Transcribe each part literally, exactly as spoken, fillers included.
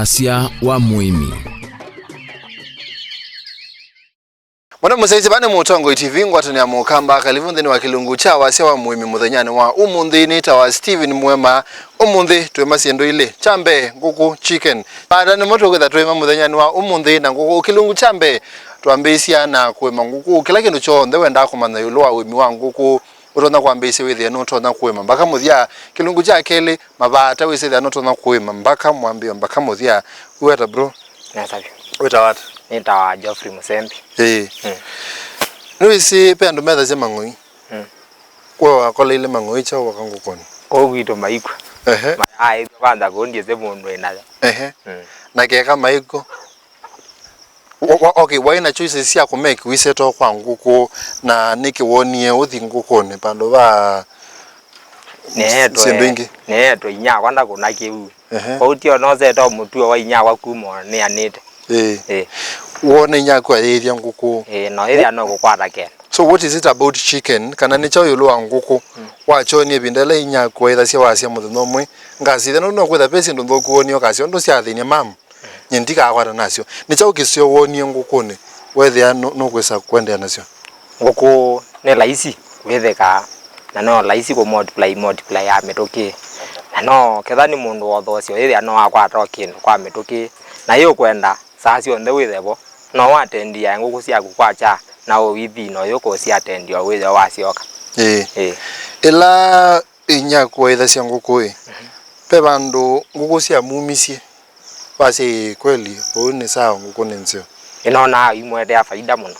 Wasya wa mũĩmi. Mwana mũsyaĩĩsya, vaa nĩ Mũtongoi T V, ngwatanĩo ya Mũkamba, kalivu nthĩnĩ wa kĩlungu kya wasya wa mũĩmi mũthenyanĩ wa ũmũnthĩ. Nĩtawa Steven Mwema. Ũmũnthĩ twĩma syĩndũ ilĩ. Kya mbee, ngũkũ, chicken. Vata nĩmo tũkwĩtha twĩma mũthenyanĩ wa ũmũnthĩ, na ngũkũ kĩlungu kya mbee twambĩĩsya na kũĩma ngũkũ. Kĩla kĩndũ kyonthe wendaa kũmanya ĩũlũ wa ũĩmi wa ngũkũ, ũtonya kwambĩĩsya wĩthĩe nũtonya kũĩma mbaka mũthya. Kĩlungu kya kelĩ, mavata wĩsĩthĩa nũtonya kũĩma mbaka mwambĩĩo mbaka mũthya. Wĩweta bro? Nesa vyũ. Wĩtawa ata? Nĩtawa Geoffrey Mũsembi. Ĩĩ. Mm. Nĩwĩsĩ ve andũ methasya mang'oi. Mm. We wakoleile mang'oi kyaũ waka ngũkũnĩ? Kũu kwitũ maikw'a. Ehe. Ma-, aĩthwa kwanza kũu ndyĩsĩ mũndũ wĩ nayo. Ehe. Mm. Na keka maikw'o, wa-, wa-, okay, waĩ na choices sya kũmake wĩseta kwa ngũkũ, na nĩkĩ wonie ũthi ngũkũnĩ vandũ va Neetwe, syĩndũ ingĩ? Neetwe inyakwa ndakũna kĩu. Ehe. Kwoou tio nosete o mũtuo wa inyakwa kuma nĩanĩte. Ĩĩ. Ĩĩ. Wone inyaku ayĩĩthya ngũkũ. Ĩĩ, no ĩthĩa no kũkwata kenda. So what is it about chicken, kana nĩ kyaũ ĩũlũ wa ngũkũ? Mm. Wakyonie ĩvinda ĩla inyaku waĩthasya wasya mũthenya ũmwe, ngasĩthya nũndũ no kwĩtha ve syĩndũ nthũku wonie ũkasya ũndũ syathĩny'a mama. Nyie ndikakwata nasyo. Nĩ kyaũ kĩseo wonie ngũkũnĩ weethĩa nũ-, nũkwĩsa kũendeea nasyo? Ngũkũ nĩ laisi kwĩthĩka, na no laisi kũ multiply, multiply ya mĩtũkĩ. Na no ketha nĩ mũndũ wothoosyo, ĩthĩa no akwata o kĩndũ kwa mĩtũkĩ. Na yĩ ũkwenda, saa syonthe wĩthe vo, no watendia ngũkũ syaku kwakya, na ũithi no yũkũsyatendia o wĩthĩwa wasyoka. Ĩĩ. Ĩĩ. Ĩla Inyia kũaĩthasya ngũkũ ĩ, mhm, ve vandũ ngũkũ syamumisye, wasya, "Ĩĩ, kweli, ũu nĩ sawa, ngũkũ nĩ nzeo." Nĩnonaa imwetea faida mũno.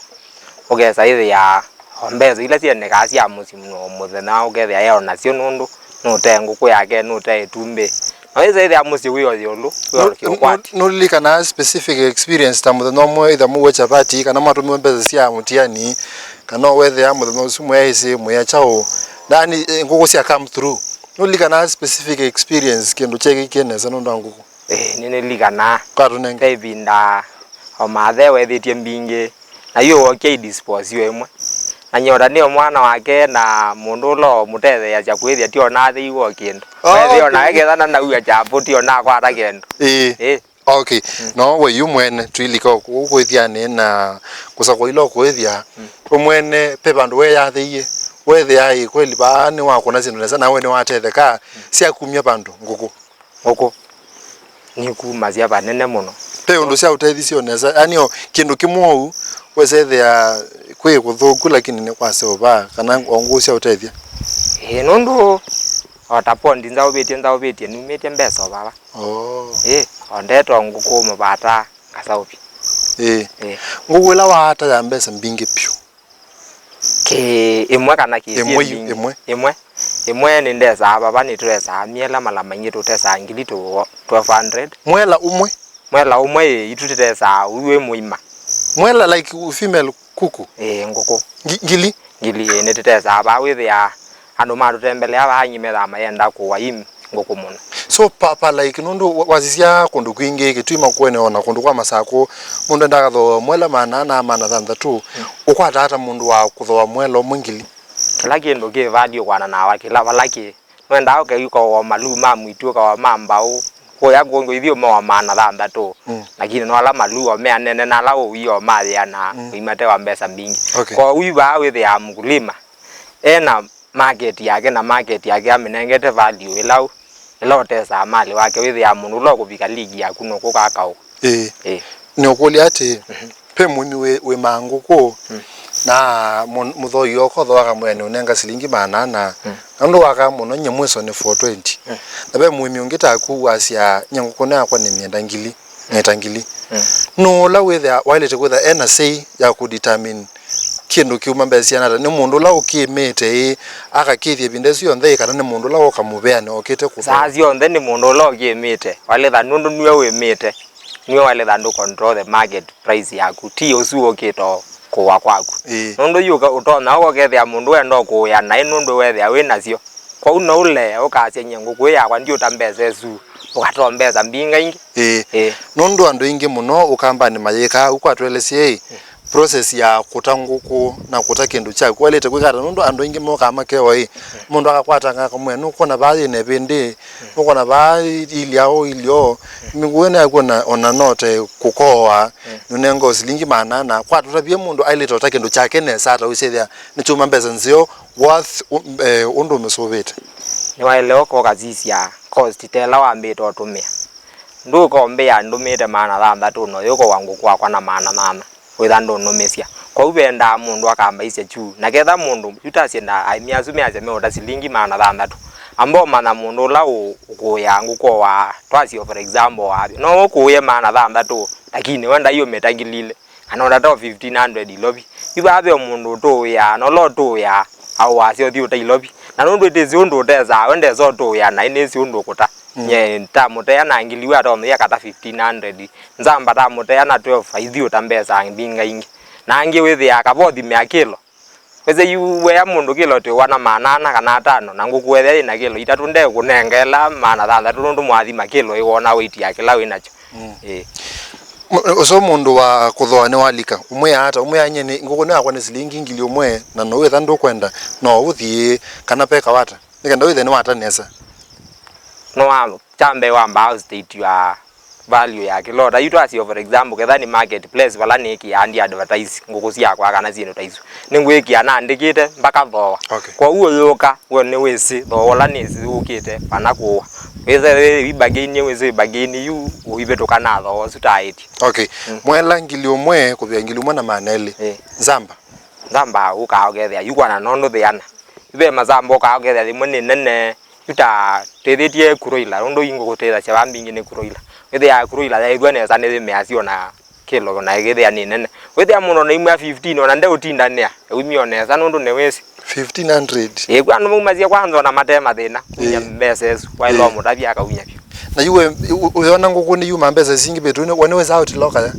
Ũkesa ĩthĩa o mbesa ila syendekaa sya mũsyĩ mũno mũthenya, ũkethĩa e o nasyo nũndũ nũtee ngũkũ yake, nũtee ĩtumbĩ. Na wĩsa ĩthĩa mũsyĩ wĩ o ĩũlũ, wĩ o kĩũkwati. Nũ-, nũ-, nũlilikanaa specific experience ta mũthenya ũmwe ĩtha mũw'a chapati kana mwatũmĩwe mbesa sya mũtiani, kana wethĩa mũthenya ũsu mwĩ aĩsĩ, mwĩ a kyaũ? Yaani, eh, ngũkũ sya come through. Nũlilikana specific experience, kĩndũ kyeekĩkie nesa nũndũ wa ngũkũ? Ĩĩ, nĩnĩlilikana. Katũnenge. Ve ĩvinda o mathe wethĩtye mbingĩ, na yu wokie idispose ĩmwe. Na nyota nĩ o mwana wake na mũndũ ũla ũmũtetheeasya kwĩthĩa ti ona athĩiwe o kĩndũ. Oh, wethĩa okay. Ona ekethana na uya chapu ti ona akwata kĩndũ. Ĩĩ. Ĩĩ. Okay. Mm. No we yu mwene, twilika ũkũ-, ũkũĩthyanĩ na kũsakwa ila ũkũĩthya, mm, we mwene, ve vandũ weyathĩie, wethĩa ĩ kweli vaa nĩwakũna syĩndũ nesa, nawe nĩwatetheka, mm, syakumya vandũ ngũkũ? Ngũkũ nikumasya vanene mũno. Ve ũndũ syaũtethisye o nesa, yani o kĩndũ kĩmwe ũu, wesethĩa kwĩ kũthũku, lakini nĩkwaseo vaa, kana o ngũkũ syaũtethya? Ĩĩ, nũndũ o ta pondi nzaũvĩtye, nzaũvĩtye numĩtye mbesa o vava. Oh. Ĩ, o ndetwa ngũkũ mũvata ngasaũvya. Ĩ. Ĩ. Ngũkũ ĩla waata ya mbesa mbingĩ vyũ? Kĩ ĩmwe kana kĩ syĩ ĩmwe yu, mbingĩ? Ĩmwe. Ĩmwe. Ĩmwe nĩ ndesaa vava nĩtũtesaa myela mala maingĩ tũtesaa ngili tũ twelve hundred. Mwela ũmwe? Mwela ũmwe ĩ, itũ tũtesaa ũu wĩ mũima. Mwela like female kuku? Ĩĩ, ngũkũ. Ngi-, ngili? Ngili, ĩĩ, nĩtũtesaa vaa wĩthĩaa andũ matũtembelea vaa aingĩ methaa mayenda kũa i ngũkũ mũno. So, pa, pa, like, nũndũ wa-, wasisya kũndũ kwingĩ, Kĩtui Makueni, o na kũndũ kwa Masakũ, mũndũ endaa akathooa mwela maana ana, maana thanthatũ, mm, ũkwata ata mũndũ wa kũthooa mwela ũmwe ngili? Kĩla kĩndũ kĩ value kwananaa kĩla vala kĩ. Nwendaa ũkew'ĩka o maluu ma mwitũ, ũkawa ma mbaũ, kũya ngũngũ ithyĩ ũmawa maana thanthatũ. Mm. Lakini no ala maluu o me anene na ala ũw'ie o mayĩana, mm, ũimate wa mbesa mbingĩ. Okay. Kwoou vaa wĩthĩaa mkulima ena market yake, na market yake amĩnengete value ĩla ũ-, ĩla ũtesaa malĩ wake, wĩthĩaa mũndũ ũla ũkũvika league yaku nũkũka akaũ. Ĩĩ. Ĩĩ. Nĩũkũlya atĩĩ, mhm, ve mũĩmi wĩ, wĩmaa ngũkũ, mm, na mũ-, mũthoi oka ũthooa akamwĩa nĩũnenga silingi maana ana, mm, na nũndũ wakaa mũno nyie mwĩso nĩ four twenty. Mm. Na ve mũĩmi ũngĩ taku wasya, "Nyie ngũkũ ĩno yakwa nĩmyenda ngili, ng'eta ngili." Mm. Nũũ ũla wĩthĩa, waĩlĩte kwĩthĩa ena say ya kũdetermine kĩndũ kĩuma mbesa siana ata? Nĩ mũndũ ũla ũkĩmĩte ĩ, akakĩthya ĩvinda ĩsu yonthe ĩ, kana nĩ mũndũ ũla woka mũveanĩ okĩte kũthooa? Saa syonthe nĩ mũndũ ũla ũkĩmĩte, walĩtha nũndũ nue wĩmĩte. Nue walĩtha ndũ control the market price yaku, ti ũsu ũkĩte o kũwa kwaku. Ĩĩ. Nũndũ yu ũka-, ũtonya ũka ũkethĩa mũndũ wenda o kũũya naĩ nũndũ wethĩa wĩ nasyo. Kwoou no ũlee ũkasya, "Nyie ngũkũ ĩ yakwa ndiũta mbesa ĩsu," ũkatoa mbesa mbingĩ ingĩ. Ĩĩ. Ĩĩ. Nũndũ andũ aingĩ mũno Ũkambanĩ mayĩkaa ũu, kwa tũelesye ĩ, mm, process ya kũta ngũkũ na kũta kĩndũ kyaku waĩlĩte kwĩka ata? Nũndũ andũ aingĩ mokaa makewa ĩ, mũndũ akakwatanga akamwĩa, "Nũkwona vaa yĩna ĩvĩndĩ, nũkwona vaa ilya ũũ ilyo." Ngũkũ ĩno yaku ona, ona note kũkoa, nũnenga silingi maana ana. Kwatũtavie mũndũ aĩlĩte ũta kĩndũ kyake nesa ata ũisyĩthĩa nĩkyuma mbesa nzeo worth ũ-, eh, ũndũ ũmĩsũvĩte. Nĩwaĩle ũka ũkasisya cost ta ĩla wambĩte ũtũmĩa. Ndũkombĩa ndũmĩte maana thanthatũ na ũyũkowa ngũkũ wakwa na maana nana, wĩtha ndũnũmĩsya. Kwoou vendaa mũndũ akambaisya kyu. Na ketha mũndũ, yu tasye nda aĩmi asu measya meũta silingi maana thanthatũ, amba ũmanya mũndũ ũla ũ-, ũkũĩaa ngũkũ owaa, twasye for example, waavya no ũkũĩe maana thanthatũ, lakini we ndaiũmĩta ngili ilĩ, kana ũtata o fifteen hundred ilovi. Yu vaa ve mũndũ ũtũĩaa, na ũla ũtũĩaa aũasya ũthi ũta ilovi. Na nũndũ ĩtĩsĩ ũndũ ũtesaa, we ndesa ũtũĩa, na ĩnĩsĩ ũndũ ũkũta. Mm. Nye tamũtea na ngili, we atomĩie akata fifteen hundred. Nzamba tamũtea na twelve, aithi ũta mbesa mbingaingĩ. Na angĩ wĩthĩaa kava ũthimĩa kĩlo. Wĩsĩ yu wea mũndũ kĩlo tĩũa na maana ana kana atano, na ngũkũ ethĩa yĩna kĩlo itatũ, ndekũnenga ĩla maana thanthatũ, nũndũ mwathima kĩlo ĩwona weight ya kĩla wĩ nakyo. Mm. Ĩĩ. Mũ-, ũsu mũndũ wa kũthooa nĩwalika, ũmwĩa ata? Ũmwĩa, "Nyie nĩ, ngũkũ nĩ yakwa nĩ silingi ngili ũmwe, na no wĩtha ndũkwenda, no ũthi, kana peka wata?" Nĩ kenda wĩthe nĩwata nesa. No wa, kya mbee wambaa state ya value ya kĩla ũta. Yu twasyo, for example, ketha nĩ market place vala nĩkĩaa ndi advertise ngũkũ syakwa kana syĩndũ ta isu, nĩngwĩkĩa naandĩkĩte mpaka thooa. Okay. Kwoou ũyũka, we nĩwĩsĩ thooa ũla nĩsĩ ũkĩte, kana kũwa. Wĩsĩ wĩ bargain, wĩsĩ bargain yu ũivĩtũka na thooa ũsu taĩtye. Okay. Mm. Mwela ngili ũmwe kũvĩa ngili ũmwe na maana elĩ. Eh. Nzamba. Nzamba ũkaa ũkethĩa yu kwana nondũ thĩana. Ve masamba ũkaa ũkethĩa yĩmwe nĩ nene, yu ta twĩthĩtie kuroila, nũndũ ingũkũ twĩthasya vaa mbingĩ nĩ kuroila. Wĩthĩaa kuroila yaĩthw'a nesa nĩyĩmĩasya ona kĩlo na ĩkĩthĩa nĩ nene. Wĩthĩa mũndũ ona imwe fifteen ona ndeũtindanĩa, eumia o nesa nũndũ nĩwĩsĩ. Fifteen hundred. Ĩĩ, kwĩ andũ maumasya kwanza ona mate mathĩna, kumya, ĩĩ, mbesa ĩsu, waĩlwa, ĩĩ, mũtavya akaumya vyũ. Na yu we, ũ-, ũyona ngũkũ nĩyuma mbesa singĩ vĩtũ, we nĩwĩsaa ũtila ũkaya?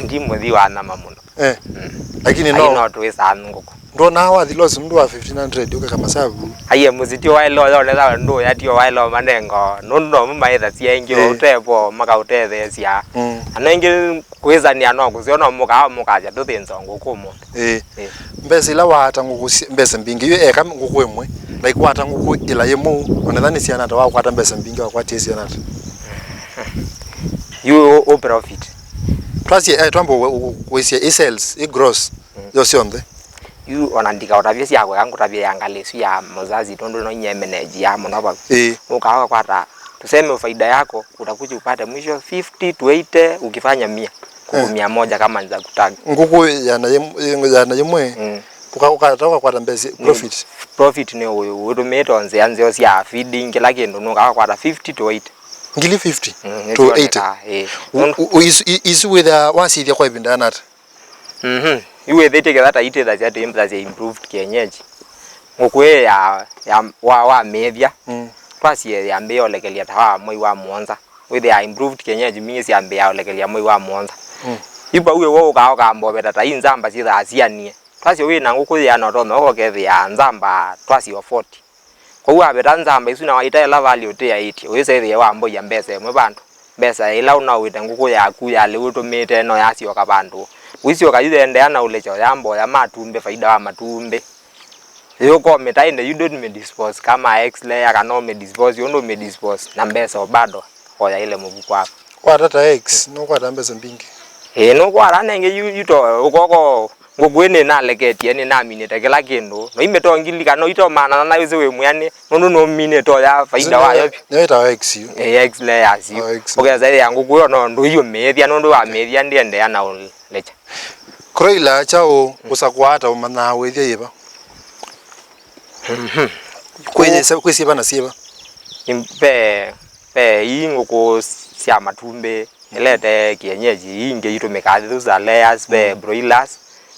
Ndi mũthi wa nyama mũno. Eh. Mm. Lakini no, ai, no twĩsaa ngũkũ. Ndwonaa wathi loss nũndũ wa fifteen hundred ũkeka masavu? Aiye, mũsitio waĩle ũyonetha ndũya tio waĩle ũmanenga, nũndũ no mũmaĩthasya ĩngĩ, eh, ũtevo makaũtetheesya. Mm. Ana ĩngĩ kwĩsanĩa no kũseo no mũkaa mũkasya tũthĩnza ngũkũ mũndũ. Eh. Eh. Mbesa ila waata ngũkũ si-, mbesa mbingĩ, yu eka ngũkũ ĩmwe, like, waata ngũkũ ĩla yĩmwe, onetha nĩ siana ata, wakwata mbesa mbingĩ, wakwatie siana ata? Yu ũ, ũ profit. Twasye, eh, twamba ũ, ũ, kwĩsya ĩ sales, ĩ gross, mm, yo syonthe. Yu ona ndikaũtavye sya kweka, ngũtavye ya ngalĩ ĩsu ya mũzazi, tondũ no inyie manage ya mũno vau. Ĩĩ. Ũkaa ũkakwata, tuseme faida yako, utakuja upate mwisho fifty to eighty, ukifanya mia. Ngũkũ, eh, mia moja kama ni za kutag. Ngũkũ yana yĩm-, yana yĩmwe, mm, ũka-, ũkata ũkakwata mbesa, mm, profit. Profit nĩ ũ-, ũtũmĩĩte o nzĩa nzeo sya feeding, kĩla kĩndũ, nũkaa ũkakwata fifty to eighty. Ngili fifty? Mm, to eighty? Nĩsyoneka, ĩĩ. U-, u-, u-, isu, i-, isu wĩthĩa wasithya kwa ĩvinda yana ata? Mhm. Yu wĩthĩtie ketha ta itĩthasya tũimbathasya improved kienyeji. Ngũkũ ĩ ya, ya, wa, wamĩĩthya. Mm. Twasye yambĩĩa ũlekelya ta wa mwei wa mũonza. Wĩthĩa improved kienyeji mbingĩ syambĩĩa ũlekelya mwei wa mũonza. Mm. Yu vau ĩwe ũkaa ũkamboveta ta i nzamba syĩthaa sianie. Twasye wĩ na ngũkũ yĩana ũtonya ũkokethĩa nzamba twasye o forty. Kwoou waveta nzamba isu na waita ĩla value ũtĩaĩtye, ũyĩsa ĩthĩe wamboia mbesa ĩmwe vandũ. Mbesa ĩla ũnaũĩte ngũkũ yaku ya lĩu ũtũmĩĩte no yasyoka vandũ. Ũisyoka yu yendeea na ũlekya ũyamboya matumbĩ, faida wa matumbĩ. Yũkomĩta ĩndĩ you don't me dispose kama X layer kana ũme dispose ũndũ ũme dispose na mbesa o bado oyaĩle mũvuko waku. Kwata ta X, nũkwata mbesa mbingĩ. Ĩĩ, nũkwata nengĩ yu, yu to ũkoko ngũkũ ĩ nĩnaleketie, nĩnaminĩte kĩla kĩndũ. No imĩto ngili kana ito maana na wĩsĩ wĩ mwĩanĩ, nũndũ nũminĩte oya faida wayo. Nĩyo ĩtawa X yu. Ĩĩ, X layers yu. Oh, X. Ũkesa ya ngũkũ ĩyo no ndũiũmĩĩthya, nũndũ wamĩĩthya ndĩendeea na ũlekya. Kroiler kyaũ, mm, ũsakũa ata ũmanyaa wĩthya yĩva? Mhm. Kwĩ, kwĩ syĩva na syĩva? Im-, ve, ve ii ngũkũ sya matumbĩ, mm, ilete kienyeji, ii ingĩ itũmĩkaa, those are layers, ve, mm, broilers.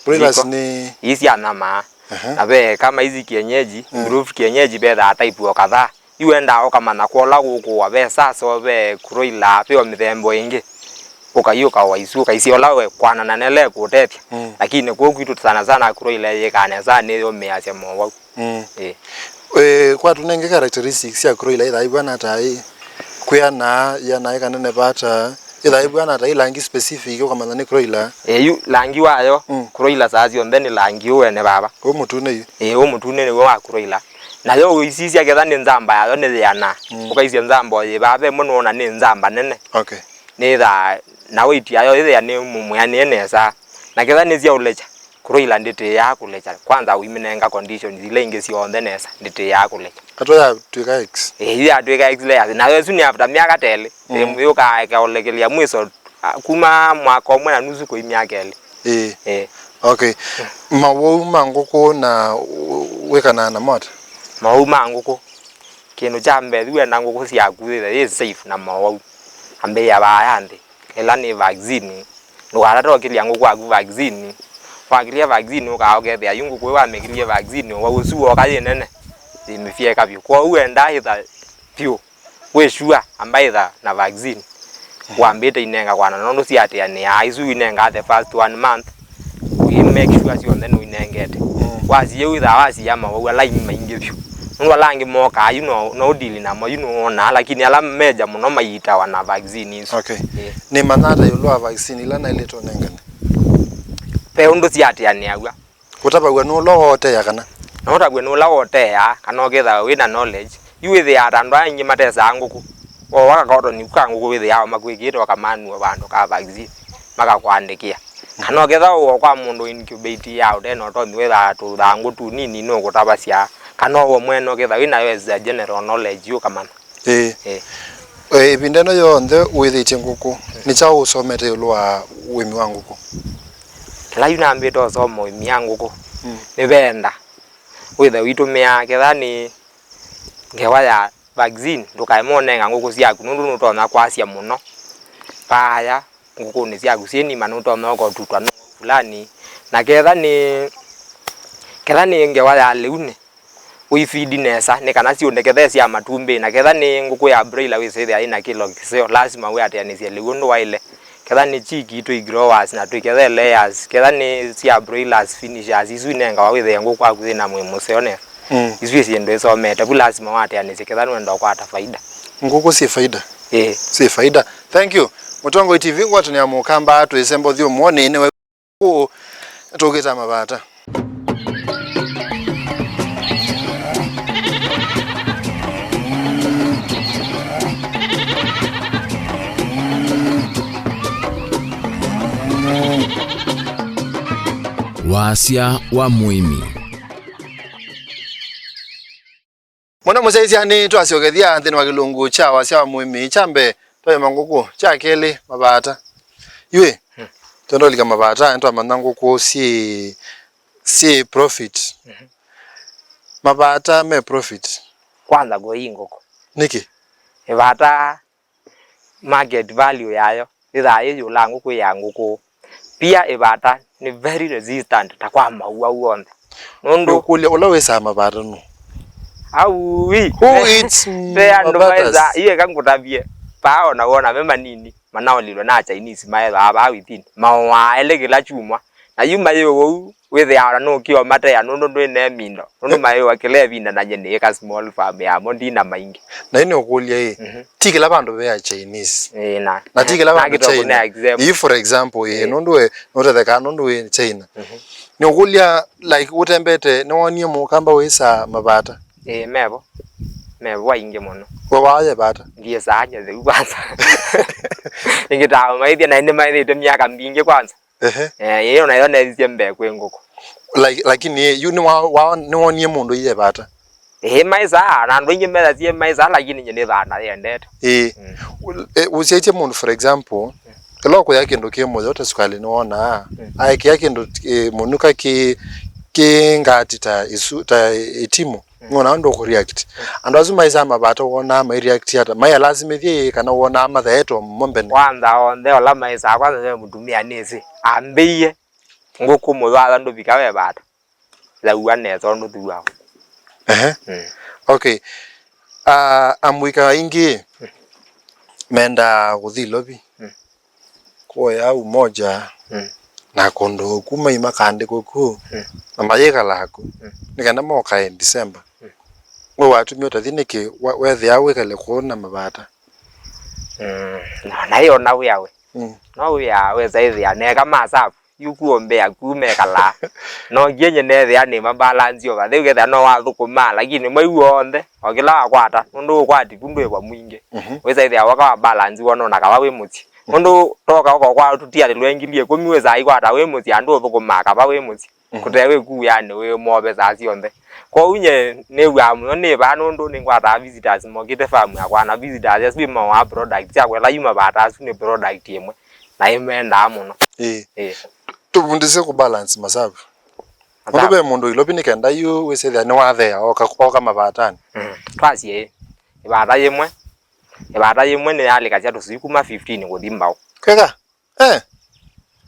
Broilers ziko, nĩ? Ii sya nyama. Aha. Na ve kama hizi kienyeji, mm, improved kienyeji, vethaa type o kadhaa. Yu wendaa ũkamanya kwa ũla ũkũũa, ve saso, ve kuroila, ve o mĩthemba ĩngĩ. Ũkaiũka wa isu, ũkaisya ũla we kwanana nele kũtetya. Mm. Lakini kũu kwitũ sana sana kuroila yĩkaa nesa nĩyũmĩasya mowau. Mm. Ĩĩ. Eh, kwa tũnenge characteristics sya kuroila ĩthaa ivana ta ĩ, kwĩana, yĩana ĩkanene vata, Ĩthaĩvw'a na ta ĩ langi specific, ũkamanya nĩ Kuroiler. Ĩĩ, yu langi wayo, Mm. Kuroiler saa syonthe nĩ langi ũũ ene vava. Ũ mũtune yu. Ĩĩ, ũ mũtune nĩw'o wa Kuroiler. Nayo ũisisya ketha nĩ nzamba yayo nĩ yĩana. Mm. Ũkaisya nzamba o yĩ vava, ĩmwe nũona nĩ nzamba nene. Okay. Nĩthaa na weight yayo ĩthĩa nĩ mũmwĩanĩe nesa. Na ketha nĩ sya ũlekya, Kuroiler ndĩtĩĩaa kũlekya. Kwanza ũimĩnenga conditions ila ingĩ syonthe nesa, ndĩtĩĩaa kũlekya. Atwa yatw'ĩka X. Ĩĩ, yu yatw'ĩka X layers. Nayo ĩsu nĩ after myaka ta ĩlĩ. Mm. Ĩĩ, yũkaa ĩkaũlekelya mwĩso, a, kuma mwaka ũmwe na nusu kũi myaka ĩlĩ. Ĩĩ. Ĩĩ. Okay. Mawau ma ngũkũ na wĩkanaa namo ata? Mawau ma ngũkũ. Kĩndũ kya mbee, wenda ngũkũ syaku yĩthe yĩ safe na mawau, ambĩĩa vaaya nthĩ. Ĩla nĩ vaccine, ndũkatate ũkĩlya ngũkũ yaku vaccine. Wakĩlya vaccine, ũkaa ũkethĩa yu ngũkũ ĩyo wamĩkĩlye vaccine, ũwau ũsu wooka yĩ nene, yĩmĩfyeka vyũ. Kwoou endaa ĩtha vyũ, wĩ sure, amba ĩtha na vaccine. Wambĩte inenga kwana, nũndũ siatĩanĩaa, isu inengaa the first one month, ũ make sure syonthe nũinengete. Mm. Wasia wĩthaa wasia mawau ala ingĩ maingĩ vyũ. Nũndũ ala angĩ mokaa, yu no, no ũdili namo, yu nũwonaa, lakini ala meja mũno mayitawa na vaccine isu. Okay. Ĩĩ. Nĩmanya ata ĩũlũ wa vaccine ila naĩlĩte ũnengane? Ve ũndũ siatĩanĩaw'a. Kũtavaw'a nũla wootea kana? Na ũtavw'e nũla wootea, kana ũkethĩawa wĩ na knowledge. Yu wĩthĩaa ta andũ aa aingĩ matesaa ngũkũ. Wooa kakotoni ka ngũkũ wĩthĩaa o makwĩkĩĩte o kamanua vandũ ka vaccine, makakũandĩkĩa. Kana ũkethĩawa ũo kwa mũndũ incubate ya ũte na ũtonyi wĩthaa tũthangũ tũnini nũkũtavasya. Kana ũo mwene ũkethĩawa wĩ nayo as a general knowledge ũkamanya. Ĩĩ. Ĩĩ. E, ĩvinda ĩno yonthe ũĩthĩtye ngũkũ, nĩ kyaũ ũsomete ĩũlũ wa ũĩmi wa ngũkũ? Kĩla yu nambĩte ũsoma ũĩmi wa ngũkũ, Mm. nĩ venda wĩthe ũitũmĩaa ketha nĩ ngewa ya vaccine, ndũkaema ũnenga ngũkũ syaku, nũndũ nũtonya kwasya mũno. Vaaya ngũkũnĩ syaku syĩ nima, nũtonya ũkotutwa nĩ fulani. Na ketha nĩ, ketha nĩ ngewa ya lĩu nĩ, ũifidi nesa, nĩ kana siũnde ketha sya matumbĩ, na ketha nĩ ngũkũ ya broiler wĩsĩthĩa ĩna kĩlo kĩseo, lasima wĩatĩanĩsye lĩu ũndũ waĩle. Ketha nĩ chiki twĩ growers na twĩ ketha layers, ketha nĩ sya broilers, finishers, isu inengawa wĩthĩe ngũkũ yaku yĩna mwĩĩ mũseo nesa. Mm. Isu ĩ syĩndũ ĩsomete, vu lasima watĩanĩsye ketha nũenda ũkwata faida. Ngũkũ syĩ faida? Ĩĩ. Syĩ faida. Thank you. Mũtongoi T V ngwatanĩa mũkamba twĩsemba ũthyũmũonĩ nĩwe. Kũũ tũkĩta mavata. Wasya wa mũĩmi. Mũno mũsyaĩĩsya nĩ twasyokethya nthĩnĩ wa kĩlungu kya wasya wa mũĩmi. Kya mbee, twaĩma ngũkũ. Kya kelĩ, mavata. Yu ĩ, Hmm. twenda ũlika mavata, nĩtwamanya ngũkũ syĩ, syĩ profit. Mhm. Mavata me profit. Kwanza kũi ngũkũ. Nĩkĩ? Ĩvata market value yayo yĩthaa yĩ ĩũlũ wa ngũkũ ya ngũkũ. Pia ĩvata nĩ very resistant ta kwa mawau onthe. Nũndũ nũkũlya ũla wĩsaa mavata nũ? Au, ĩ. Who eats ve andũ mabatas? Maĩsaa, ĩ, eka ngũtavye. Paa ona wona me manini, manaolilwe na Chinese maethaa vaa within. Maoaa elĩ kĩla kyumwa. Na yu mayĩũa ũu, wĩthĩawa na nũkĩo matea nũndũ ndwĩ ne mindo. Nũndũ mayĩũa kĩla ĩvinda na nyie nĩĩka small farm yamo ndina maingĩ. Na yu nĩũkũlya ĩ, Mhm. ti kĩla vandũ ve a Chinese. Ĩĩ, na, Na ti kĩla na vandũ kĩtoko China. Nĩ example. Ĩĩ, for example, ĩĩ, Ĩĩ. nũndũ we nũtethekaa nũndũ wĩ China. Mhm. Nĩũkũlya, like, ũtembete, nĩwonie mũkamba wĩsaa mavata? Ĩĩ, mevo. Mevo aingĩ mũno. We waye vata? Ndiĩsaa nyetheu kwanza. Ĩngĩ tao maĩthya na nĩ maĩthĩte myaka mbingĩ kwanza. Ehe. Eh, ĩyo nayo nevisye mbee kwĩ ngũkũ. Like, lakini yu nĩ wa, wa, nĩwonie mũndũ iye vata? Ĩĩ, maĩsaa, na andũ aingĩ methasye maĩsaa, lakini nyie nĩ thanda yendete. Ĩĩ. Mm. Ũ-, e, ũsyaĩtye mũndũ, for example, ĩla ũkũya kĩndũ kĩ mũyo ta sukalĩ nĩwonaa, Mm. aekea kĩndũ, e, mũnuka kĩ, kĩ ngati ta isu, ta ĩtimũ, Mm. nĩwonaa ũndũ ũkũreact. Mm. Andũ asu maĩsaa mavata wonaa maireact ata? Maialasimĩthye ĩ kana wonaa mathaetwe mo mbene? Kwanza onthe ola maĩsaa, kwanza ve mũtumĩa nĩsĩ ambĩie ngũkũ mũyo atha ndũvika ve vata. Thaua nesa ũndũ thuawa. Ehe. Mm. Okay. Ah, amũika aingĩ Mm. mendaa kũthi Ilovi. Mm. Kuoya Umoja Mm. na kũndũ kuma imakandĩkwa kũu. Mm. Na mayĩkalaa kũu. Mm. Nĩ kana mokae December. Mm. We watumie ũtathi nĩkĩ wa-, wethĩa wĩkale kũu na mavata? Mm, na, na ĩyo na wĩa we. Mm. No wĩa wesa ĩthĩa neka masavu. Yu kuombea ku mekalaa. No ngie nye nethĩa nĩ mabalance over. Thĩu kethĩa no wathũkũma, lakini mwei w'onthe, o kĩla wakwata, nũndũ ũkwati ku ndwĩva mwingĩ. Mhm. Wesa ĩthĩa waka wa balance wona ona kava wĩ mũsyĩ. Nũndũ toka ũko kwa tũtialĩlwe ngili ĩkũmi, wesa aikwata wĩ mũsyĩ, andũ ũthũkũmaa kava wĩ mũsyĩ. Mhm. Kũte wĩ kuanĩ wĩ move saa syonthe. Kwoou nye nĩw'aa mũno nĩ vaa nũndũ nĩngwataa visitors mokĩte farm yakwa, na visitors asu ĩmawaa product syakwa ĩla yuma vata asu nĩ product ĩmwe, na ĩmendaa mũno. Ĩĩ. Ĩĩ. Tũvundĩsye kũ balance masavu. Masavu. Nũndũ ve mũndũ Ilovi nĩ kenda yu wĩsĩthĩa nĩwathea oka, oka mavatanĩ. Mm. Twasye ĩvata yĩmwe, ĩvata yĩmwe nĩyalĩkasya tũsui kuma fifteen kũthi mbao. Kwĩka? Eh.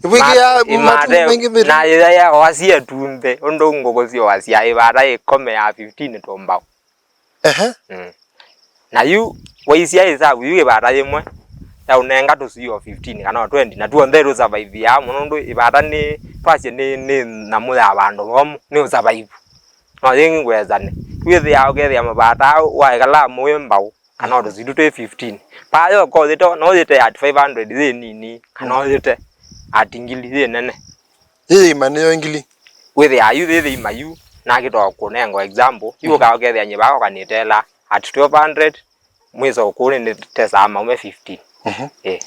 Ĩvwĩkĩa matu maingĩ mĩtũ. Na ĩya yaoasie tunthe ũndũ ngũkũ syoasya ĩvata ĩkome ya fifteen tũmbao. Ehe. Mm. Na yu waisya ĩsavu yu ĩvata yĩmwe yaũnenga tũsui o fifteen kana o twenty, na tuonthe tũsavaiviaa mũno nũndũ ĩvata nĩ twasye nĩ, nĩ nyamũ ya vandũ vomũ, nĩ ũsavaivu. No yĩngĩ ngwesane. Twĩthĩaa ũkethĩa mavata waĩkala mũĩ mbao, kana o tũsitũ twĩ fifteen. Paa yo ko yĩte, no yĩte at five hundred yĩ nini, kana ũyĩte at ngili yĩ nene. Yĩ yĩima nĩyo ngili. Wĩthĩaa yu yĩ yĩima yu, nakĩtwa kũnengo example, yu ũkaa ũkethĩa nyĩva akoka nĩtela at twelve hundred, mwĩso ũkũnĩ nĩtesaa maume fifteen. Mhm. Eh.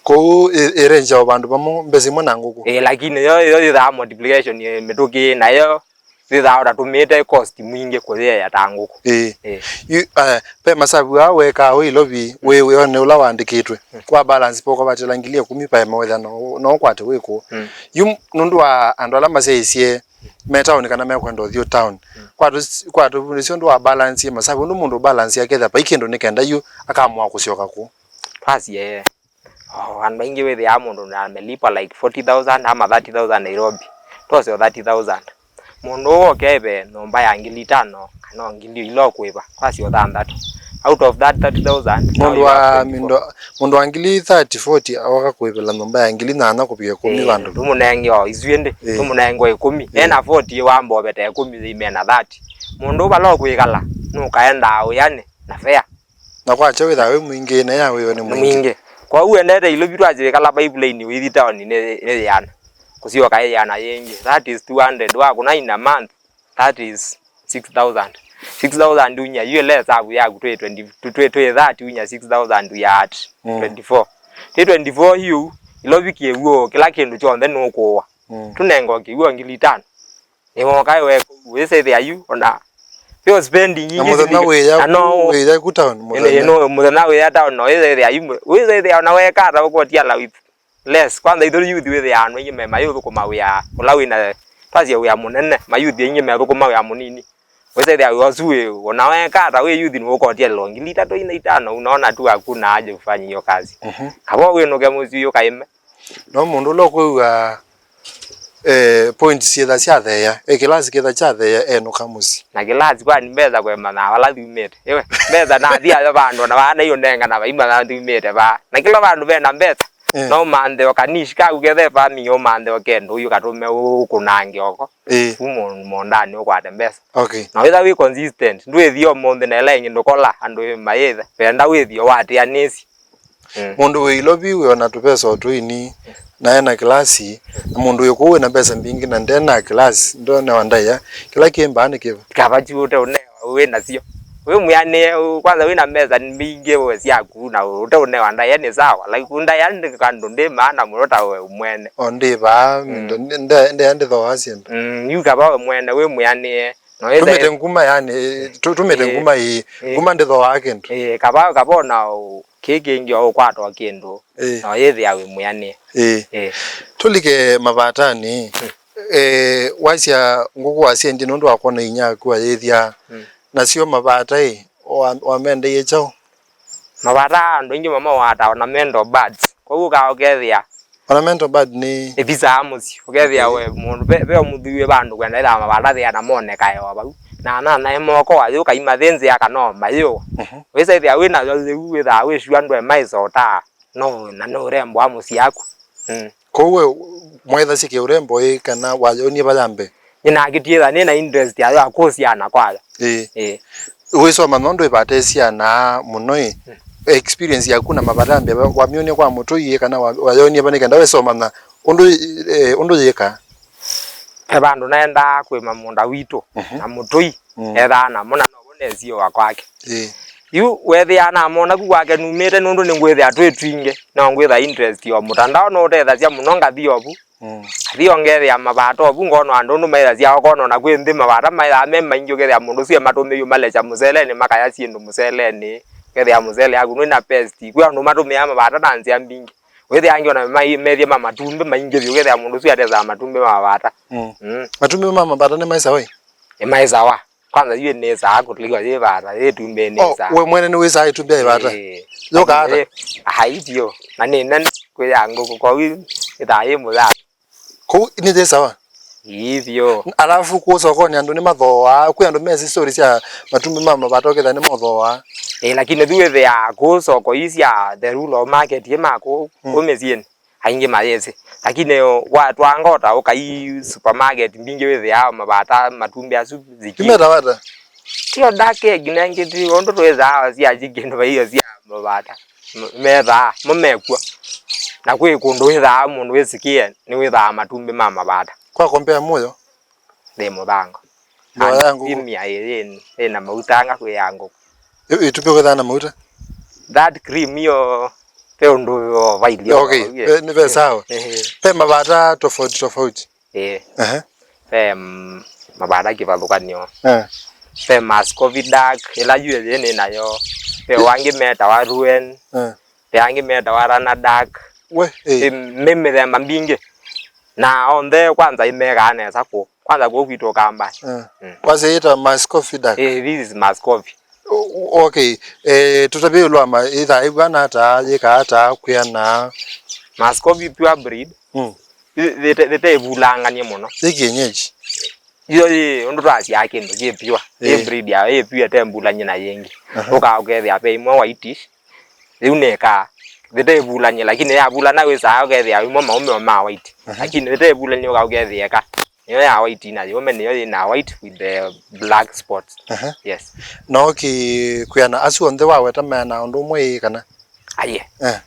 Kũu ĩ, ĩ range ya vandũ vamwe mbesa imwe na ngũkũ. Eh, lakini yo, yo yĩthaa multiplication, eh, mĩtũkĩ, nayo yĩthaa ũtatũmĩĩte cost mwingĩ kũyĩea ta ngũkũ. Ĩĩ. Ĩĩ. Yu, eh, ve masavu aa wekaa wĩ Ilovi, wĩ wĩonĩ ũla waandĩkĩtwe. Mm. Kwa balance poko vatela ngili ĩkũmi paema wetha no, no ũkwate wĩ kũũ. Mm. Yu nũndũ wa andũ ala masyaĩĩsye me taoni kana mekwenda ũthiĩ town. Mm. Kwa tũ-, kwa tũvundĩsye ũndũ wa balance masavu, ũndũ mũndũ balance aketha vai kĩndũ nĩ kenda yu akamũa kũsyoka kũũ. Twasye. Oh, andũ aingĩ wĩthĩaa mũndũ na amelipwa like forty thousand ama thirty thousand Nairobi. Tose o thirty thousand. Mũndũ ũũ oke eve nyũmba ya ngili itano kana o ngili ila ũkũĩva, kwasya o thanthatũ. Out of that thirty thousand, now mũndũ you wa have twenty-four. Mindo-, mũndũ wa ngili thirty, forty, oka kũĩvĩla nyũmba ya ngili nyanya kũvika ĩkũmi. Eh, vandũ ndũmũnenge o isu ĩndĩ, eh, ndũmũnenge o ĩkũmi. Eh. Ena forty wamba ovete ĩkũmi yĩimena thirty. Mũndũ ũũ vala ũkwĩkala, nũkaendaa wĩanĩ na fare. Na kwakya wĩthaa wĩ mwingĩ, na ya wĩoo nĩ mwingĩ. Nĩ mwingĩ. Kwoou endete Ilovi twasye wĩkala pipeline ũithi taoni nĩ, nĩ yĩana. Kũsyoka ĩyĩana yĩngĩ. That is two hundred. Wakũna in a month, that is six thousand. Six thousand unya, yu ĩla ĩsavu yaku twĩ twenty, twĩ, twĩ, twĩ thirty unya six thousand we are at twenty-four. Twĩ twenty-four yu, Ilovi kĩw'ũ, kĩla kĩndũ kyonthe nũkũwa. Mm. Tũnengo kĩw'ũ ngili itano. Nĩwoka we wĩsĩthĩa yu, ona yo spending na ingĩ mũthenya silingi, wĩya na no ku, wĩya ku town ĩno, mũthenya. Ĩno mũthenya wĩya town, no wĩsĩthĩa yu, wĩsĩthĩa ona weka ata ũkotiala with less. Kwanza ithu youth wĩthĩaa andũ aingĩ me mayũthũkũma wĩa ũla wĩna, twasye wĩa mũnene, mayouth aingĩ methũkũma wĩa mũnini. Wĩsĩthĩa wĩa ũsu wĩ, ona weka ata wĩ youth nĩũkotialĩlwa ngili itatũ ina itano, unaona tu hakuna haja ufanye hiyo kazi. Mhm. Kavo wĩnũke mũsyĩ ũkaĩme. No mũndũ ũla ũkwĩw'a, eh, points syĩtha syatheea, eh, kĩlasi kĩtha kyatheea, enũka mũsyĩ. Na kĩlasi kwani mbesa kwemanya vala thumĩte? Ĩwe, mbesa nathi ayo vandũ, na vaa naio nengana vaimanya thumĩte vaa. Na kĩla vandũ vena mbesa, eh, no ũmanthe o kanishi kaku kethe farming, ũmanthe o kendo ũyu katũme ũkũnange oko. Eh. Kuma mũndanĩ ũkwate mbesa. Okay. Na wĩtha wĩ consistent, ndwĩthi ũmũnthĩ na ĩla ĩngĩ ndũkola andũ mayĩtha. Venda wĩthi o watĩanĩsye. Mm. Mũndũ wĩ Ilovi wĩ ona tũvesa o tũini, na ena kĩlasi, na mũndũ wĩ kũu wĩna mbesa mbingĩ na ndena kĩlasi, ndonewa ndaĩa, kĩla kĩ mbaa nĩ kĩva? Kava kyu ũte ũnewa wĩ nasyo. Wĩ mwĩanĩe, ũ-, kwanza wĩna mbesa mbingĩ we syaku, na ũte ũnewa ndaĩa nĩ sawa. Like, ndaĩa nĩ kandũ ndĩ maana mũno ta we mwene. O ndĩ vaa, mm, ndo-, nde-, nde-, ndethooa syĩndũ. Mm, yu kava we mwene, wĩ mwĩanĩe. No wĩthe- Tũmĩte nguma, yani, eh, tũ-, tũmĩte, eh, nguma ĩĩ. Eh. Nguma ndĩthooaa kĩndũ. Eh, kava, kava ona ũ-, kĩĩ kĩngĩ o ũkwatwa kĩndũ. Ĩĩ. Na ũyĩthĩa wĩ mwĩanĩe. Ĩĩ. Ĩĩ. Tũlike mavatanĩ, mm, eh, wasya ngũkũ wasyendie nũndũ wa kwona inya waku ayĩthya. Mm. Nasyo mavata ĩ, wa-, wamendeie kyaũ? Mavata andũ aingĩ mamawataa ornamental birds. Kwoou ũkaa ũkethĩa. Ornamental bird nĩ? Ĩvisaa mũsyĩ. Ũkethĩa, okay, we mũndũ, ve, ve mũthwii wĩ vandũ kwenda ĩthaa mavata thĩa na monekae o vau. Na ananae moko ayũka imathĩ nzĩa kana o mayũa. Mhm. Wĩsa ĩthĩa wĩ nayo yĩu wĩthaa wĩ sure ndwe maĩsotaa. No, na nĩ ũrembo wa mũsyĩ aku. Mm. Kwoou we mwaĩthasya kĩ ũrembo ĩ kana wayonie vaya mbee? Nĩnakĩtie ĩtha nĩ na interest yayo ya kũsyana kwayo. Ĩĩ. Ĩĩ. Wĩsoma nũndũ ĩvatesyanaa mũno ĩ. Mm. Experience yaku na mavata mbee, wamyonie kwa mũtũi ĩ, kana wa- wayonie va nĩ kenda wesa ũmanya ũndũ, eh, ũndũ yĩkaa? Ve vandũ naendaa kũĩma mũũnda witũ, mhm, na mũtũi, mm, ethaa namo na novo nesie wa kwake. Ĩĩ. Yu wethĩaa namona ku kwake numĩte nũndũ nĩngwĩthĩa twĩ twingĩ, no ngwĩtha interest o mũtandao no ũtethasya mũno ngathi ovu. Mm. Athi ongethĩa mavata ovu, ngono andũ nũmaĩthasya, okono na kwĩ nthĩ mavata maĩthaa me maingĩ, ũkethĩa mũndũ ũsu ematũmĩie malekya mũselenĩ, makaya syĩndũ mũselenĩ, ũkethĩa mũsele yaku nũĩ na pest. Kwĩ andũ matũmĩaa mavata na nzĩa mbingĩ. Wĩthĩa angĩ ona mai- methie ma matumbĩ maingĩ vyũ, ũkethĩa mũndũ ũsu atesaa matumbĩ ma mavata. Mm. Mm. Matumbĩ ma mavata nĩ maĩsawa ĩ? Nĩ maĩsawa. Kwanza yu nĩsaa kũlĩwa yĩ vata, yĩ tumbĩ. Oh, nĩsaa. We mwene nĩwĩsaa ĩtumbĩ ya ĩvata? Ĩĩ. Yũkaa ata? Ĩĩ, ai vyũ. Na nĩ nene kwĩ ya ngũkũ, kwoou ĩtaa yĩ mũthanga. Kũu nĩ yĩ sawa? Ĩĩ vyũ. Alafu kũu sokoni andũ nĩmathooaa, kwĩ andũ mesĩ story sya matumbĩ ma mavata ũkethĩa nĩmathooaa. Ĩĩ, lakini yu wĩthĩaa kũu soko ii sya the rural market ĩ ma kũu, mm, kũu mĩsyĩnĩ. Aingĩ mayĩsĩ. Lakini watwanga ũtaũka ii supermarket mbingĩ wĩthĩaa mavata matumbĩ asu ziki. Imetawa ata? Tio dark egg nengĩ ti ũndũ twĩthaa sya chicken vaiyo sya mavata. M- Methaa, mo mekw'o. Na kwĩ kũndũ wĩthaa mũndũ wĩsikie nĩwĩthaa matumbĩ ma mavata. Kwa compare mũyo? Nthĩ mũthango. Mboya ya ngũkũ. Cream ya ĩĩ ĩna mauta anga kwĩ ya ngũkũ. Ĩ- ĩtumbĩ kwĩthaa na mauta? That cream iyo ve ũndũ o vailio. Okay, ve- nĩ ve sawa. Ehe. Ve mavata tofauti tofauti. Ĩĩ. Ehe. Ve mm, mavata kĩvathũkanio. Eh. Ve Muscovy dark, ĩla yu ĩyĩ nĩ nayo. Ve wangĩ metawa Rouen. Eh. Ve angĩ metawa Runner dark. We, eh. Ve mĩ- mĩthemba mbingĩ. Na onthe kwanza imekaa nesa kũ. Kwanza kũu kwitũ Ũkamba. Eh. Mm. Kwasya ĩta Muscovy dark? Eh, this is Muscovy. O- o- okay. Eh, tũtavye ĩũlũ wa ma- ĩthaa ĩvwana ata, yĩkaa ata, kwĩana? Muscovy pure breed. Mm. Ĩ- ĩte- ĩteĩvulangany'e mũno. Yĩ kienyeji? Iyo yĩ ũndũ twasyaa kĩndũ kĩ pure. Yĩ, eh, breed ya yĩ pure, ĩtembulany'e na yĩngĩ. Aha. Ũkaa ũkethĩa ve imwe whitish. Rĩu nĩkaa, ĩteĩvulany'e, lakini yavulana wĩsaa ũkethĩa imwe maũme o ma white. Mhm. Lakini ĩteĩvulany'e ũka ũkethĩa ĩka. Nĩyo ya white na yũme nĩyo yĩ na white with the black spots. Aha. Yes. No ki kwĩana asu onthe waweta meana ũndũ ũmwe ĩ kana? Aye. Eh.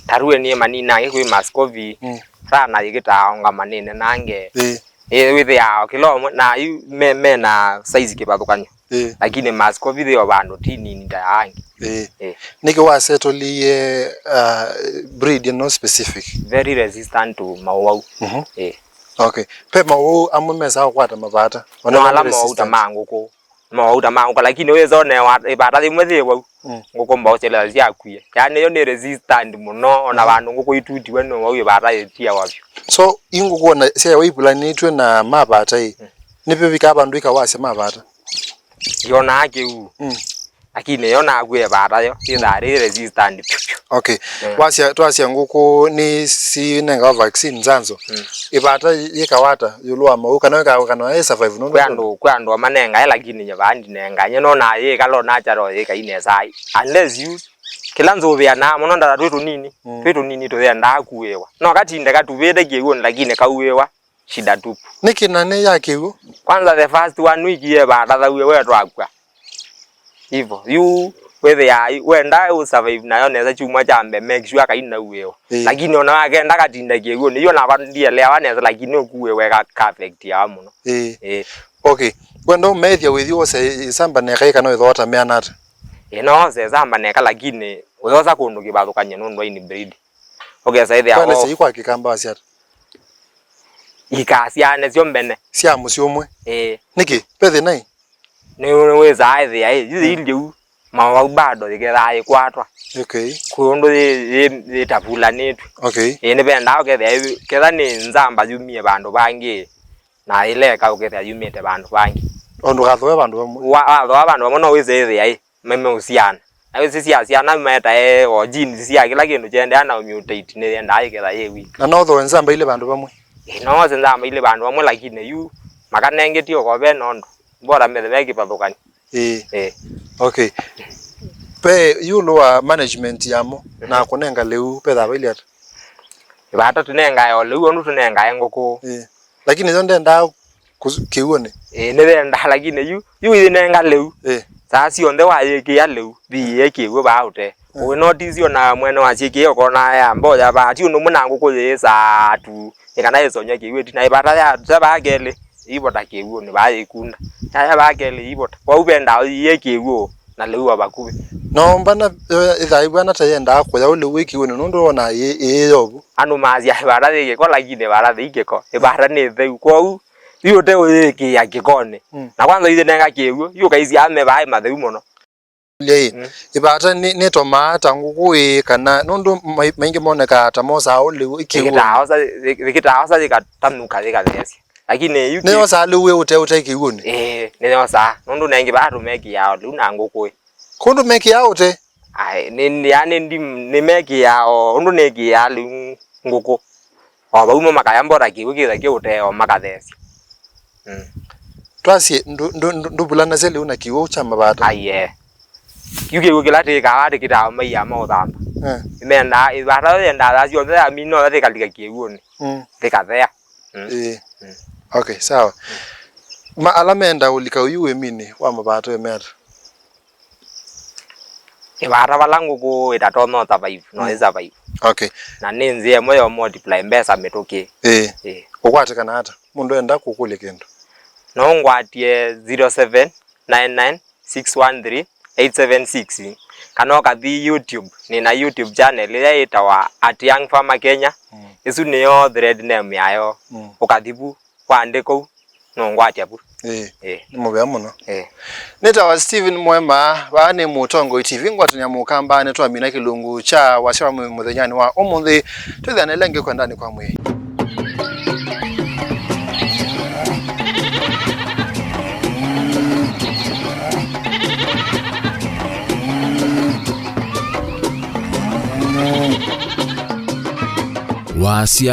Tarue nĩ manina angĩ kwĩ Muscovy. Mm. Sana yĩkĩtaa onga manene nange. Ĩ. Ĩ, wĩthĩaa o kĩla ũmwe, na yu me- mena size kĩvathũkany'o. Ĩĩ. Lakini Muscovy yĩ o vandũ ti nini ta ya angĩ. Ĩĩ. Ĩĩ. Nĩkĩ wasetũlie, uh, breed ĩno specific? Very resistant to mawau. Mhm. Ĩĩ. Okay. Ve mawau amwe mesaa kũkwata mavata. No ala mawau ta ma ngũkũ. Mawau ta ma ngũkũ, lakini wĩsone wa- ĩvata yĩmwe yĩ wau. Mm. Ngũkũ mbau syelea syakwie. Yaani yo nĩ resistant mũno, ona, mm, vandũ ngũkũ itutiwe nĩ wau ĩvata yĩtiawa vyũ. So, ingũkũ ona syaĩwa ivulanĩtw'e na mavata ĩ, mm, nĩvĩvikaa vandũ ikawasya mavata? Yonaa kĩu. Mm. Lakini yo nakw'e vata yo, ĩthaa rĩ resistant. Okay. Mm. Wasya, twasya ngũkũ nĩ sinengawa vaccine, nzanzo. Mm. Ĩvata yĩkawata ĩũlũ wa mau, kana ĩka-, kana ĩ survive nũndũ kwĩ andũ, kwĩ andũ amanengae, lakini nye vaa ndinengae. Nye nona yĩkala natural yĩka inesa. Unless you, kĩla nzũvĩanaa mũno ndata twĩ tũnini, mm, twĩ tũnini tũyendaa kuĩwa. No katinde katuvĩte kĩw'ũnĩ, lakini kauĩwa. Shida tupu. Nĩkĩ na nĩ ya kĩw'ũ? Kwanza the first one week ye vata thaue we twakw'a. Hivo. Yu wĩthĩaa wenda ũ survive nayo nesa kyumwa kya mbee, make sure kainauĩwa. Ĩĩ. Lakini ona wakenda katinda kĩw'ũnĩ, yu ona ndieleawa nesa, lakini ũkuĩwe ka, ka affect yawa mũno. Ĩĩ. Ĩĩ. Okay. Wenda ũmethya wĩthi wose ĩsamba neka ĩ kana wĩthota meana ata? Ĩĩ, no wose ĩsamba neka, lakini ũyosa kũndũ kĩvathũkany'e nũndũ wa inbreed. Ũkesa ĩthĩa kwelesya ii kwa kĩkamba wasya ata? Ikasyaane syo mbene. Sya mũsyĩ ũmwe. Ĩĩ. Nĩkĩ? Ve thĩna ĩ? Nĩ, nĩwĩsaa ĩthĩa ĩ, yu yĩ, mm, lyĩu, mawau bado yĩkethaa yĩkwatwa. Okay. Kwĩ ũndũ yĩ, yĩ, yĩtavulanĩtw'e. Okay. Ĩĩ, nĩvendaa ũkethĩa ĩ, ketha nĩ nzamba yumie vandũ vangĩ, na ĩla ĩka ũkethĩa yumĩte vandũ vangĩ. O ndũkathooe vandũ vamwe. Wa- wathoa vandũ vamwe no wĩse ĩthĩa ĩ, meme ũsiana. Na wĩsĩ sya syana metae o genes sya kĩla kĩndũ kyendeaa na mutate nĩyendaa ĩketha yĩ weak. Na no thoe nzamba ilĩ vandũ vamwe? Ĩĩ, no wose nzamba ilĩ vandũ vamwe, lakini yu makanengetie ũko ve nondũ bora methe ve kĩvathũkany'o. Ĩĩ. Ĩĩ. Okay. Ve ĩũlũ wa management yamo, mhm, na kũnenga lĩu, ve thava ilĩ ata? Vata tũnengae o lĩu ũndũ tũnengae ngũkũ. Ĩĩ. Lakini yo ndendaa kũs- kĩw'ũnĩ. Ĩĩ, nĩyendaa, lakini yu, yu ĩnenga lĩu. Ĩĩ. Saa syonthe wayĩkĩa lĩu, thiĩe kĩw'ũ vaa ũte. Mm. Ũĩ notisi ona mwene wa syĩkĩĩa ũkona ya mboya vaa, ti ũndũ ũmwe na ngũkũ yĩĩsaa tu, nĩ kana ĩsonywa kĩw'ũ ĩtina, ĩvata ya, ya vaa kelĩ, ĩivota kĩw'ũnĩ, vaa yĩkunda. Yaya vaa kelĩ, ĩivota. Kwoou vendaa ũyĩe kĩw'ũ na lĩu o vakuvĩ. No mbana, yo ĩthaĩw'a na ta yendaa kũya ũlĩu wĩ kĩw'ũnĩ, nũndũ wonaa ĩ, ĩ yovu. Andũ maasya ĩvata yĩ kĩko, lakini ĩvata yĩ kĩko. Ĩvata nĩ theu. Kwoou, yu ũte ũyĩkĩa kĩkonĩ. Mm. Na kwanza ithenenga kĩw'ũ, yu ũkaisya ame vaa matheu mũno. Lei, mm, ĩvata nĩ, nĩtomaa ta ngũkũ ĩĩ kana, nũndũ mai-, maingĩ monekaa ta mosaa ũlĩu ĩkĩw'ũ. Ĩkĩtaaosa, ĩkĩtaaosa yĩkatanũka yĩkatheesya. Lakini yu kĩ- Nĩyosaa lĩu wĩ ũte, ũte kĩw'ũnĩ? Ĩĩ, nĩyosaa. Nũndũ nengĩ vaa tũmekĩaa o lĩu na ngũkũ ĩ. Kũndũ mekĩaa ũte? Ai, nĩ, nĩ, yani ndi, nĩmekĩaa o ũndũ nĩkĩaa lĩu ngũkũ. O vau mo makaya mbota kĩw'ũ kĩtha kĩũtee o makatheesya. Mm. Twasye, ndũ-, ndũ-, ndũ-, ndũvulanasya lĩu na kĩw'ũ kya mavata? Aiee. Kĩu kĩw'ũ kĩla tĩkaa tĩkĩtaa maiya ma ũthamba. Eh. Mendaa, ĩvata yo yendaa thaa syonthe yamina ũya tĩkalika kĩw'ũnĩ. Mm. Tĩkathea. Mm. Ĩĩ. Mm. Okay, sawa. Ma ala menda ũlika ũyu wĩminĩ wa mavata ĩmeta? Ĩvata vala ngũkũ ĩtatonya survive, no, mm, ĩ survive. Okay. Na nĩ nzĩa ĩmwe ya multiply mbesa mĩtũkĩ. Ĩĩ. Ĩĩ. Ũkwatĩkana ata? Mũndũ enda kũkũlya kĩndũ. No ngwatie zero seven nine nine six one three eight seven six, kana ũkathi YouTube, nĩ na YouTube channel ĩla ĩtawa at Young Farmer Kenya. Mm. Ĩsu nĩyo thread name yayo. Mm. Ũkathi vu, waandĩka ũu, no ngwatya vu. Ĩĩ. Ĩĩ. Nĩ mũvea mũno. Ĩĩ. Nĩtawa Steven Mwema, vaa nĩ Mũtongoi T V, ngwatanĩa mũkamba, nĩtwamina kĩlungu kya wasya wa mũthenyanĩ wa ũmũnthĩ. Twĩthĩane lengĩ kwendanĩ kwa mwĩĩ. Wasya